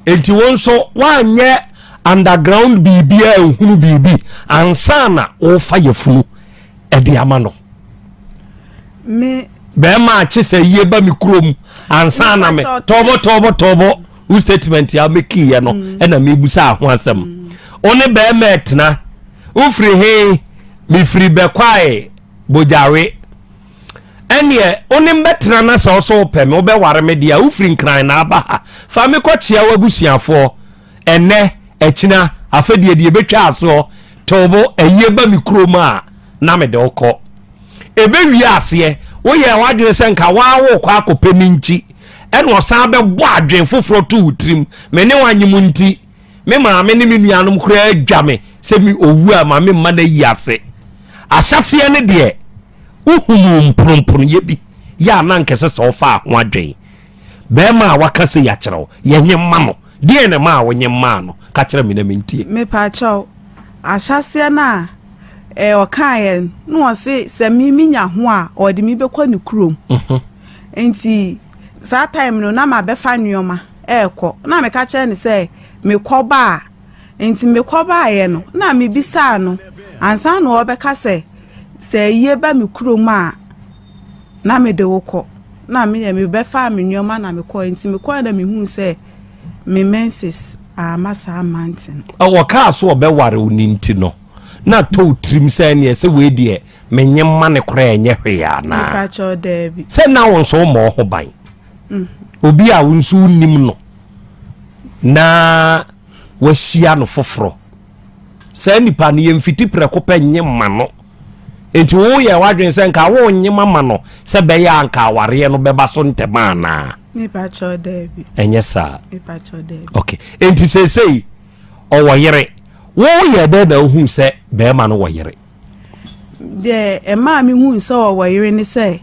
Enti wo nso woanyɛ underground biribi a nhunu biribi ansa na wofa yafunu ɛde ama no. Me. Bɛrima akye sɛ yie ba me kurom ansa na me tɔbɔ tɔbɔ tɔbɔ wo statement a mekiiɛ no mm. ɛna mebusa ho asɛm. Mm. Wo ne bɛrima ɛtena. Wofiri he? Mefiri Bɛkwae, Bogyawe. Ɛneɛ, wo ne mbɛtena na sɛ wo so wopɛ me, wobɛware me deɛ a, wofiri Nkran na aba ha. Fa me kɔkyea w'abusuafoɔ. Ɛnnɛ, akyina, afɛdeɛ deɛ ɛbɛtwa asoɔ, to bo, ayie ba me kurom a, na mede wo kɔ. Ɛbɛwie aseɛ, woyɛɛ w'adwene sɛ nka woaa worekɔ akɔpɛ me nti, ɛna ɔsan bɛbɔ adwene foforɔ too wo tirim, me ne wo anyem nti, Me maame ne me nuanom koraa dwa me sɛ me owu a ma me mma no ayi ase. Ahyɛseɛ no deɛ, wohunuu mponomponoyɛ bi yɛ a na anka ɛsɛ sɛ wofaa ho adwen. Barima a waka sei akyerɛ wo, yɛnye mma no. Deɛn na ɛmaa wonye mmaa no? Ka kyerɛ me na mentie. Mepaakyɛw, ahyɛaseɛ no a eh, ɔkaeɛ no, na ɔse sɛ me menya ho a, ɔde me bɛkɔ ne kurom. Nti saa time no na mabɛfa nneɛma. rekɔ. Na meka kyerɛɛ no sɛ mekɔba a. Nti mekɔbaeɛ no, na mebisaa no ansa na ɔrebɛka sɛ, sɛ ayie ba me kurom a, na mede wo kɔ. Na me deɛ mebɛfaa me nneɛma na mekɔɛ. Nti mekɔɛ na mehuu sɛ me menses amma saa month no. Wɔkaa so ɔbɛware wo no nti no, na atɔ wo tirim sɛ ɛneɛ sɛ wei deɛ menye mma no koraa ɛnyɛ hwee anaa? Mepakyɛw, daabi. Sɛ na wo nso wommɔ wo ho ban. Obi a wo nso wonnim no na wahyia no foforɔ. Saa nipa no yɛmfiti prɛko pɛ nye ma no. Nti woyɛ w'adwene sɛ nka wonye ma ma no sɛ bɛyɛ a nka awareɛ no bɛba so ntɛm anaa? Ɛnyɛ saa. Okay. Nti seesei ɔwɔ yere. Woyɛ dɛn na wohu sɛ bɛrima no wɔ yere? Deɛ ɛmaa mehuu sɛ ɔwɔ yere ne sɛ,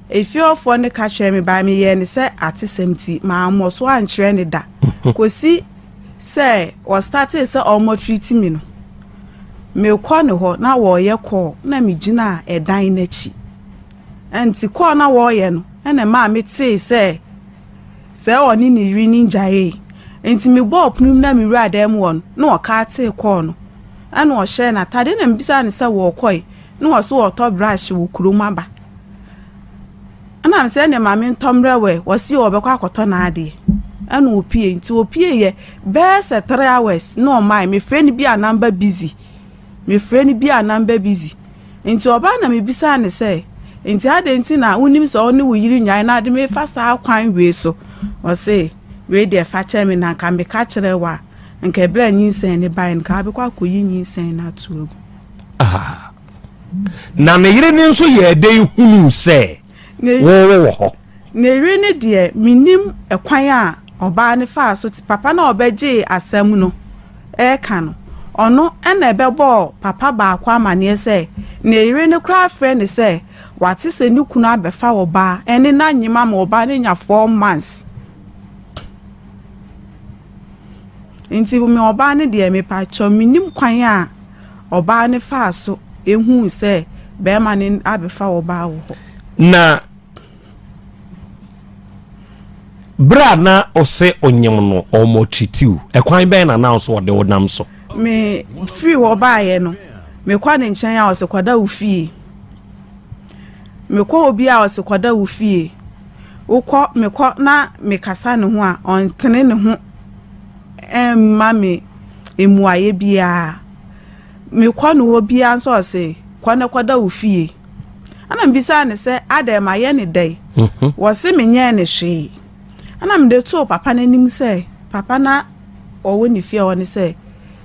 efie hɔfoɔ no ka kyerɛɛ me baa meyɛɛ no sɛ atesɛm nti mammɔ so ankyerɛ no da kɔsi sɛ ɔstartee sɛ ɔmmɔtreat me no. Mekɔ ne hɔ na wɔreyɛ call na megyinaa ɛdan no akyi. Nti call na wɔreyɛ no ɛna ɛmaa metee sɛ sɛ ɔne ne yere no ngyaee. Nti mebɔɔ pono mu na mewuraa dan mu hɔ no na ɔkatee call no. Ɛna ɔhyɛɛ n'atade na mebisaa no sɛ wɔrekɔe na ɔse ɔretɔ brush wɔ kurom aba. Ɛna mesɛ ɛneɛ ma mentɔ mmerɛ wɛ, ɔse ɔbɛkɔ akɔtɔ n'adeɛ. Ɛna opie nti opieeɛ bɛyɛ sɛ 3 hours na ɔmae. Mefrɛ no bi a number busy, mefrɛ no bi a number busy. Nti ɔbaa na mebisaa no sɛ nti adɛn nti na wonim sɛ ɔne wo yere nyae na ade mefa saa kwan wei so. Ɔse wei deɛ fa kyɛ me na nka meka kyerɛ wo a nka ɛberɛ a nyinsɛn no baeɛ no nka wabɛkɔ akɔyi nyinsɛn no ato agu. Ah. Na ne yere no nso yɛɛ dɛn hunuu sɛ wo wɔ hɔ? Ne yere no deɛ mennim ɛkwan a ɔbaa no faa so te papa no a ɔbɛgyee asɛm no reka no, ɔno na ɛbɛbɔɔ papa baako amaneɛ sɛ ne yere no koraa frɛ no sɛ wate sɛ ne kunu abɛfa ɔbaa ɛne no anyem ama ɔbaa no anya 4 months. Nti me ɔbaa no deɛ mepakyɛw mennim kwan a ɔbaa no faa so ehuu sɛ bɛrima no abɛfa ɔbaa wɔ hɔ. Na berɛ a na ɔsɛ ɔnyem no ɔmɔtritiw, ɛkwan bɛn na na ɔsɛ ɔde wo nam so? Me firi hɔ baeɛ no, mekɔ ne nkyɛn a ɔsɛ kɔda wo fie. Mekɔ obi a ɔsɛ kɔda wo fie. Wokɔ mekɔ na mekasa ne ho a ɔntene ne ho mma me mmuaeɛ biara. Mekɔ ne hɔ biara nso ɔse kɔ na kɔda wo fie. Ɛna mebisaa no sɛ adɛn mayɛ ne dɛn? Wɔse menyɛɛ ne hwee. Ɛna mede too papa no anim sɛ papa na ɔwɔ ne fie hɔ ne sɛ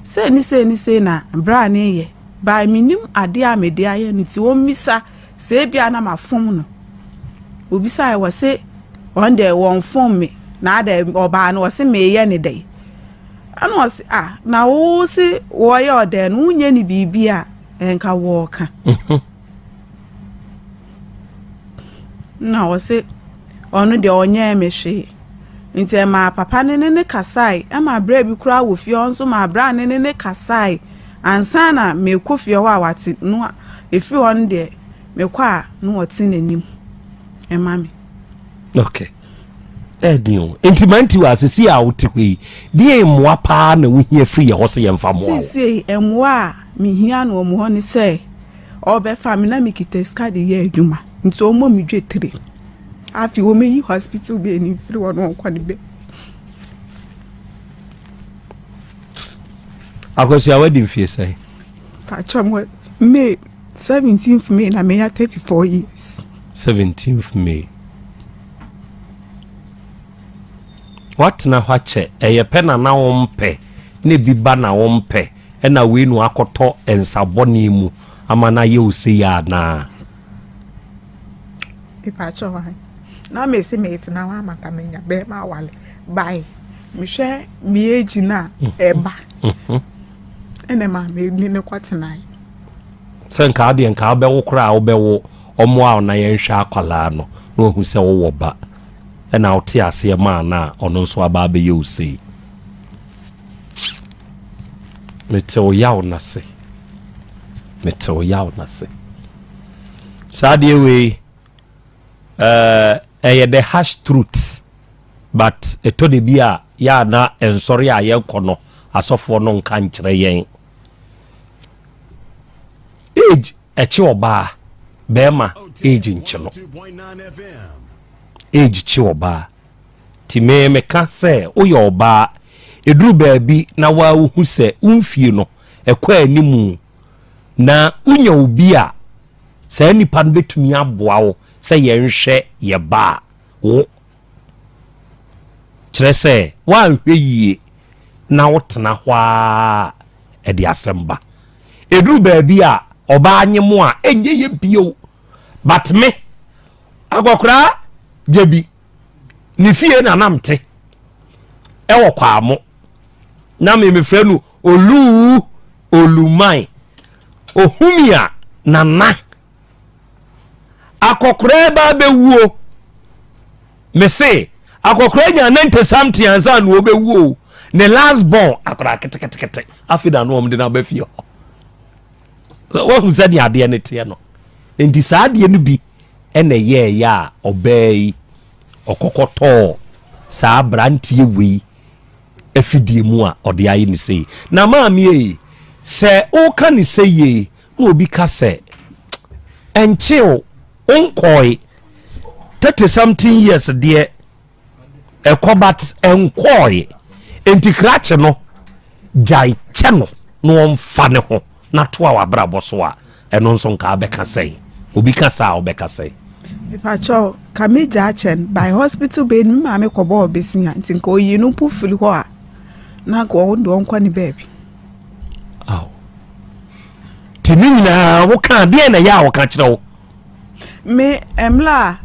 sei ne sei ne sei na bra ne yɛ. By menim adeɛ a mede ayɛ no nti ɔmmisa sɛ ebia na mafom no. Obisaeɛ wɔse ɔno deɛ wɔmfom me na adɛn ɔbaa no wɔse meyɛ ne dɛn. Ɛna ɔse ah na wo se wɔyɛ ɔdɛn no wonyɛ ne biribi a ɛnka wɔɔka. Na ɔse ɔno deɛ ɔnyɛɛ me hwee. Nti ɛmaa papa no ne ne kasae. Ɛma berɛ bi koraa wɔ fie hɔ nso maa berɛ a ne ne ne kasae ansa na mekɔ fie hɔ a wate no ɛfiri hɔ no deɛ mekɔ a na ɔte n'anim ɛma me. Okay. Ɛden o. Nti manti wɔ asese a wote hɔ yi, deɛ mmoa paa na wohia firi yɛ hɔ sɛ yɛmfa mmoa wo? Seesei mmoa a mehia no wɔ mo hɔ ne sɛ ɔbɛfa me na mekita sika de yɛ adwuma nti ɔmmɔ me dwetire. Afei wɔmɛyi hospital bill no mfiri hɔ na ɔnkɔ ne bɛ. Akosua wadi mfie sɛn? Pakyɛ mo May 17th May na menya 34 years. 17th May. Woatena hɔ akyɛ, ɛyɛ pɛ na na wompɛ, na ebi ba na wompɛ, ɛna wei na wakɔtɔ nsa bɔne mu ama no ayɛ wo sei anaa? Mepakyɛ wo ahe? Na mese metena hɔ ama nka menya bɛrima awale by mehwɛ me age no a ɛba ɛna ma me ne no kɔtenae. Sɛ nka adeɛ nka wobɛwo koraa a wobɛwo ɔmmoa wo na yɛnhwɛ akwadaa no na wahu sɛ wowɔ ba ɛna wote aseɛ maa no a ɔno nso aba abɛyɛ wo sei. Mete wo yaw no ase. Mete wo yaw no ase. Saa adeɛ wei ɛyɛ the harsh truth but ɛtɔ de bi a yɛ a na nsɔre a yɛkɔ no asɔfoɔ no nka nkyerɛ yɛn. Age ɛkye ɔbaa bɛrima age nkye no. Age kye ɔbaa. Nti me meka sɛ woyɛ ɔbaa ɛduru baabi na waa wohu sɛ wo mfie no ɛkɔ animu na wonya obi a saa nipa no bɛtumi aboa wo sɛ yɛnhwɛ yɛ ba a wo kyerɛ sɛ woanhwɛ yie na wotena hɔ a ɛde asɛm ba. Ɛduru baabi a ɔbaa nye mo a ɛnyɛ yɛ bio but me akɔkoraa gya bi ne fie na nam te ɛwɔ Kwaamo na me mefrɛ no Oluu Oluman ohumi a. Nana akɔkoraa ba abɛwuo mese akɔkoraa nya 90 something ansa na ɔbɛwuo ne last born akɔkoraa ketekete afei na ano wɔn de no aba fie hɔ wahu sɛdeɛ adeɛ no teɛ no nti saa adeɛ no bi ɛna ɛyɛɛyɛ a ɔbaa yi ɔkɔkɔtɔɔ saa aberanteɛ wei afidie mu a ɔde ayɛ ne sei na maame yi sɛ woka ne sɛ yie na obi ka sɛ ɛnkyew wonkɔe 30 something years deɛ ɛkɔ but ɛnkɔe nti krakye no gyae kyɛ no na ɔmfa ne ho na toa w'abrabɔ so a ɛno nso nka wobɛka sɛn obi ka saa a wobɛka sɛn Mepakyɛw, ka megya akyɛ no by hospital bed me maame kɔbɔɔ besia nti nka oyi no mpo firi hɔ a na nka ɔno deɛ ɔnkɔ ne baabi. Aw. Nti ne nyinaa woka deɛ na ɛyɛ a wɔka kyerɛ wo? Me mmerɛ a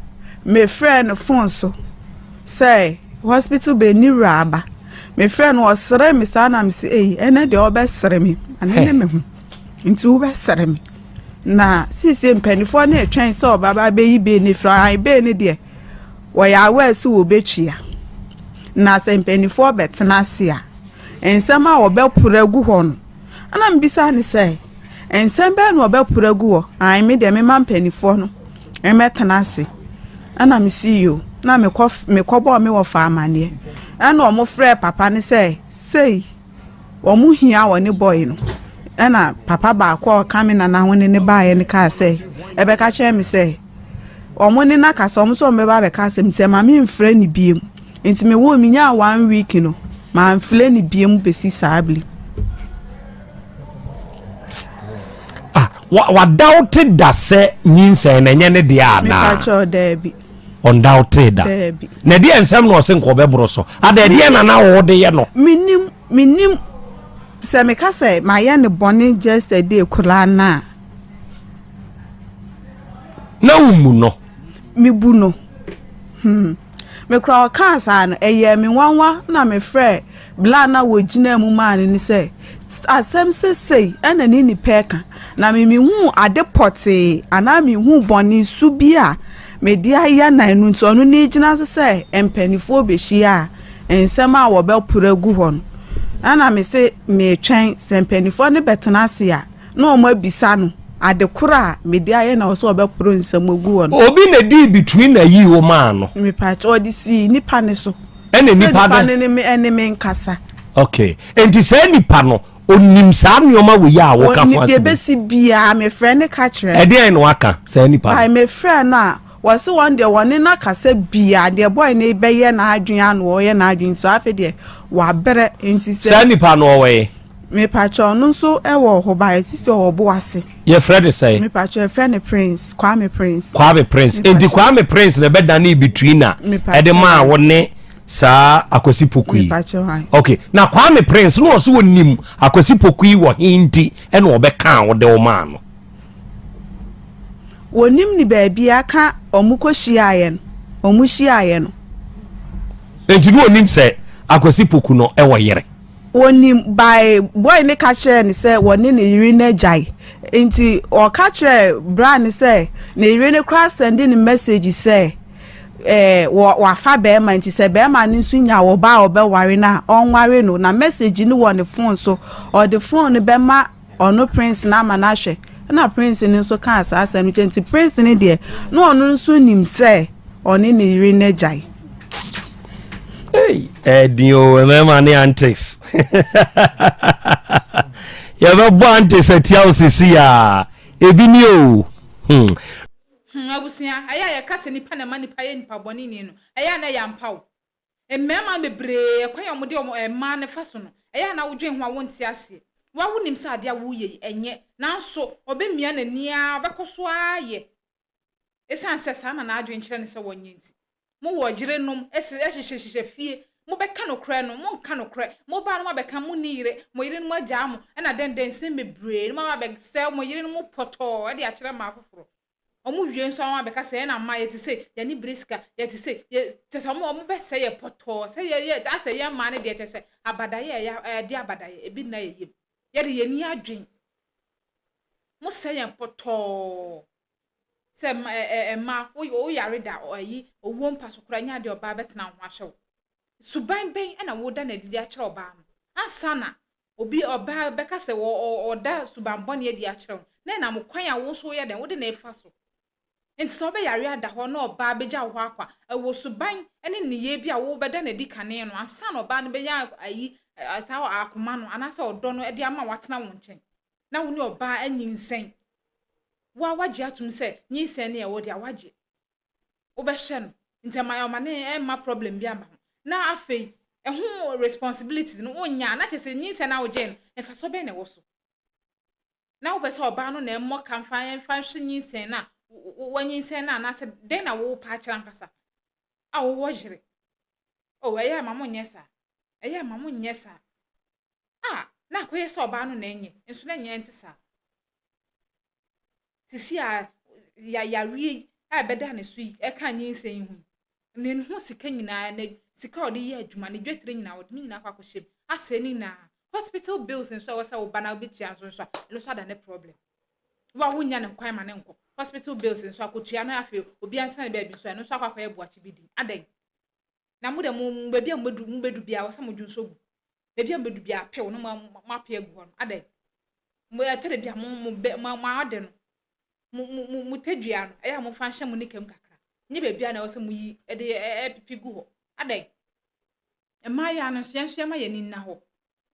mefrɛɛ no phone so sɛ hospital bed ne wura aba mefrɛɛ no ɔsere me saa na mese ei ɛnɛ deɛ ɔbɛsere me ane ne me ho nti wobɛsere me na seesei mpanimfoɔ no retwɛn sɛ ɔbaba bɛyi bee no firi ahan bee no deɛ wɔyɛ aware sɛ wɔbɛtua na sɛ mpanimfoɔ bɛtena ase a nsɛm a wɔbɛporo agu hɔ no ɛna mbisa ne sɛ nsɛm bɛn na wɔbɛporo agu hɔ ahan me deɛ mema mpanimfoɔ no mmɛtena ase ɛna mesi yo na mekɔ mekɔbɔɔ me wɔfa amaneɛ ɛna wɔn frɛ papa no sɛ sei wɔn hia wɔ ne boy no ɛna papa baako a ɔka me nana ho ne ne baeɛ no kaa sɛ ɛbɛka kyerɛ me sɛ wɔn ne na kasa wɔn nso wɔn bɛba abɛka asɛm nti ɛma me mfrɛ ne biem nti me wo me nyaa one week no maa mfrɛ ne biem besi saa bere. Ah, wadawote da sɛ nyinsɛn na ɛnyɛ ne deɛ anaa? Mepakyɛw daabi. Ɔndawote da. Daabi. Na ɛdeɛ nsɛm na ɔse nka ɔbɛboro so. Ada ɛdeɛ na na wɔde yɛ no. Menim menim sɛ meka sɛ mayɛ ne bɔne just a day koraa na. Na wo mu no. Mebu no. Mekora ɔkaa saa no ɛyɛ me nwanwa na mefrɛ bla na wɔgyina mu maa no ne sɛ asɛm sesei ɛna ne nipa ɛka na me mehu ade pɔtee anaa mehu bɔne su bi a mede ayɛ na ɛno nti ɔno ne gyina so sɛ mpanimfoɔ bɛhyia a nsɛm a wɔbɛporo agu hɔ no ɛna me se metwɛn sɛ mpanimfoɔ no bɛtena ase a na wɔn abisa no ade koro a mede ayɛ na ɔsɛ ɔbɛporo nsɛm agu hɔ no. Obi na di between na yi wo maa no. Mepakyɛ ɔde si nipa ne so. Ɛna nipa no ne me ɛne me nkasa. Okay, nti saa nipa no onim saa nneɛma wɔ yi a wɔka ho asɛm. Deɛ bɛsi biara mefrɛ ne ka kyerɛ. Ɛdeɛn na waka saa nipa no? Ayi mefrɛ no a wɔsi wɔn deɛ wɔne n'akasa biara deɛ bɔyɛ ne bɛyɛ n'adwene ano ɔyɛ n'adwene so afei deɛ wabrɛ nti sɛ. Saa nipa no ɔwɔ yi. Mepakyɛ ɔno nso wɔ hɔ ba yɛte sɛ ɔwɔ bo ase. Yɛfrɛ ne sɛn? Mepakyɛ yɛfrɛ ne Prince, Kwame Prince. Kwame Prince. Enti Kwame Prince na ɛbɛdane between na ɛde maa wo ne saa Akwasi Poku yi. Mepakyɛ hwan. Okay. Na Kwame Prince no ɔso onim Akwasi Poku yi wɔ he nti ɛna ɔbɛkaa wo de wo maa no. Wɔnim ne baabi aka ɔmo kɔ hyiaeɛ no, ɔmo hyiaeɛ no. Enti no onim sɛ Akwasi Poku no ɛwɔ yere. Wɔnim by boy ne ka kyerɛɛ ne sɛ wɔne ne yere no agyae nti ɔka kyerɛɛ bra ne sɛ ne yere no koraa sɛnde ne message sɛ ɛɛ wɔ wafa bɛrima nti sɛ bɛrima no nso nya ɔbaa a ɔbɛware no a ɔnware no na message no wɔ ne phone so ɔde phone no bɛma ɔno prince no ama no ahwɛ ɛna prince no nso kaa saa asɛm no kyerɛ nti prince no deɛ na ɔno nso nim sɛ ɔne ne yere no agyae. Hey, ɛdin o mmarima ne antics yɛbɛbɔ antics atia wo sisi a ebi ni o. Abusua, ɛyɛ a yɛka sɛ nipa na ɛma nipa yɛ nipa bɔne ni no, ɛyɛ a na ɛyɛ ampa o. Mmarima bebree, ɛkwan a wɔde wɔn mmaa no fa so no, ɛyɛ a na wodwen ho a wonte aseɛ. Wo a wonim sɛ adeɛ a woreyɛ yi, ɛnyɛ, nanso ɔbɛmia n'ani ara, ɔbɛkɔ so ara ayɛ. Esiane sɛ saa na n'adwene kyerɛ no sɛ wɔnyɛ nti. Mowɔ yerenom hyehyɛhyehyɛ fie, mobɛka nokorɛ no, monka nokorɛ, mobaa no moabɛka monni yere, mo yerenom agyaa mo, ɛna dɛn dɛn nsɛm bebree no moaba abɛsɛe mo yerenom pɔtɔɔ de akyerɛ mmaa foforɔ. Wɔn wie nso a wɔn abɛka sɛ yɛn na mmaa yɛte sei, yɛn ani bere sika, yɛte sei, yɛ kyɛ sɛ wɔn wɔn bɛsɛe yɛ pɔtɔɔ sɛ yɛ yɛ asɛ yɛn mmaa no deɛ kyɛ sɛ abadaeɛ a ɛyɛ ɛde abadaeɛ ebi nna yɛ yam. Yɛde yɛn ani adwen. Mosɛe yɛn pɔtɔɔ. Sɛ mma ɛ ɛ mma wo woyare da ayi owuo mpa so koraa nyɛ adeɛ ɔbaa bɛtena wo ho ahwɛ wo. Suban bɛn na woda no adi de akyerɛ ɔbaa no ansa na obi ɔbaa bɛka sɛ wɔ ɔ ɔda suban bɔne adi akyerɛ wo na ɛnam kwan a wo nso woyɛ dɛn wode no refa so. Nti sɛ wobɛyare ada hɔ na ɔbaa bɛgya wo hɔ akɔ a, ɛwɔ suban ne nneyɛɛ bi a wobɛda no adi kane no ansa na ɔbaa no bɛnya ayi saa akoma no anaasɛ ɔdɔ no de ama watena wo nkyɛn na wo ne ɔbaa anyinsɛn. Wo a woagye atom sɛ nyinsɛn no yɛ wo dea, woagye. Wobɛhyɛ no. Nti ɛma ɔma ne ɛmma problem bi amba ho. Na afei ɛho responsibilities no wonnya a, na kyerɛ sɛ nyinsɛn no a wogyee no, mfasoɔ bɛn na ɛwɔ so? Na wopɛ sɛ ɔbaa no na ɛmmɔ ka mfa mfa nhwɛ nyinsɛn no a wanyinsɛn no anaasɛ dɛn na wopɛ akyerɛ ankasa a wowɔ yere? Oh, ɛyɛ a ma monyɛ saa. Ɛyɛ a ma monyɛ saa. A, na akɔyɛ sɛ ɔbaa no na ɛnyɛ, nso na ɛnyɛ ɛnte saa. Sisi a ya yareɛ yi a ɛbɛda ne so yi ɛka nyinsɛn yi ho yi, ne ho sika nyinaa, ne sika a ɔde yɛ adwuma, ne dwetire nyinaa, ɔde ne nyinaa akɔ akɔhyɛ mu, asɛe ne nyinaa. Hospital bills nso a ɛwɔ sɛ wo ba na wobɛtua nso nso a, ɛno nso ada ne problem. Wo a wonnya ne kwan ma ne nkɔ. Hospital bills nso akɔtua no afei obiara ntena ne baabi nso a, ɛno nso akɔ akɔyɛ boakye bi din. Adɛn? Na mo deɛ mo baabi a mobɛdu mobɛdu biara wɔ sɛ modwo nso gu. Baabi a mobɛdu biara pew no mo ape agu hɔ no. Adɛn? Mo ɛtɔ da bi a mo mo bɛ mo mo ade no mo mo mo mo tadua no ɛyɛ a momfa nhyɛ mo nika mu kakra. Nyɛ baabi a na ɛwɔ sɛ moyi ɛde ɛpipi gu hɔ. Adɛn? Mmaayaa no nso yɛn nso yɛma yɛn ani nna hɔ.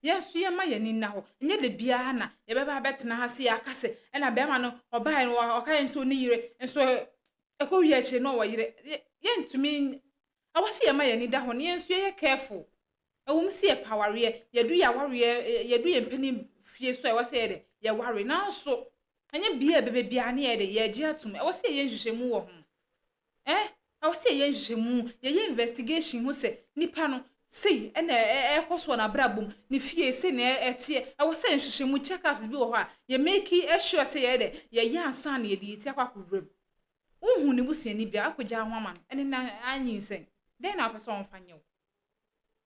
Yɛn nso yɛma yɛn ani nna hɔ. Ɛnyɛ da biara na yɛbɛba abɛtena ha sɛ yɛaka sɛ ɛna bɛrima no ɔbaeɛ no ɔka yɛn sɛ ɔne yere nso ɛkɔ wie akyire na ɔwɔ yere. Yɛntumi ɛwɔ sɛ yɛma yɛn ani da hɔ na yɛn nso yɛyɛ careful. Ɛwɔ mu sɛ yɛpɛ awareɛ, yɛdu yɛn awareɛ, yɛdu yɛn mpanin fie so a ɛwɔ sɛ yɛyɛ dɛ yɛware nanso ɛnyɛ bia ɛbɛbɛ biara ne yɛyɛ dɛ yɛgye atom. Ɛwɔ sɛ yɛyɛ nhwehwɛmu wɔ ho. Eh, ɛwɔ sɛ yɛyɛ nhwehwɛmu, yɛyɛ investigation hu sɛ nipa no sei na ɛrekɔ so wɔ n'abrabɔ mu, ne fie sei na ɛteɛ. Ɛwɔ sɛ nhwehwɛmu, check ups bi wɔ hɔ a yɛ make sure sɛ yɛyɛ dɛ, yɛyɛ ansa na yɛde yɛn ti akɔ akɔwura mu. Wonhu ne busuani biara, akɔgyaa ho ama no, ɛne no anyinsɛn. Dɛn na wopɛ sɛ ɔmfa nyɛ wo?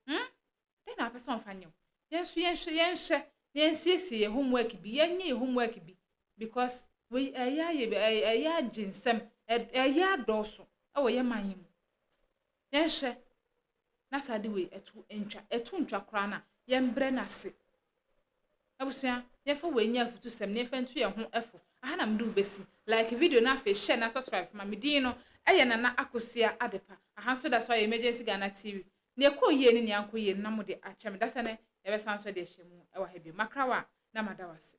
Hmm? Dɛn na wopɛ sɛ ɔmfa nyɛ wo? Yɛn nso yɛnhwɛ yɛnhwɛ na yɛnsiesie yɛn homework bi, yɛnyɛ yɛn homework bi because wei ɛyɛ ayɛ ɛyɛ agye nsɛm, ɛyɛ adɔɔso ɛwɔ yɛn man yi mu. Yɛnhwɛ na saa de wei ɛto ntwa, ɛto ntwa koraa na yɛmbrɛ no ase. Abusua, yɛmfa wei nyɛ afutusɛm na yɛmfa ntu yɛn ho fo. Aha na mede wo bɛsi. Like video no afei share na subscribe ma me din no ɛyɛ Nana Akosua Adepa. Aha nso da so ayɛ Emergency Ghana TV. Nea ɛkɔɔ yie ne nea ankɔ yie no na mode akyɛ me. Dasɛ ne yɛbɛsan nso de ahyɛ mu wɔ ha bio. Makrawa a na mada wo ase.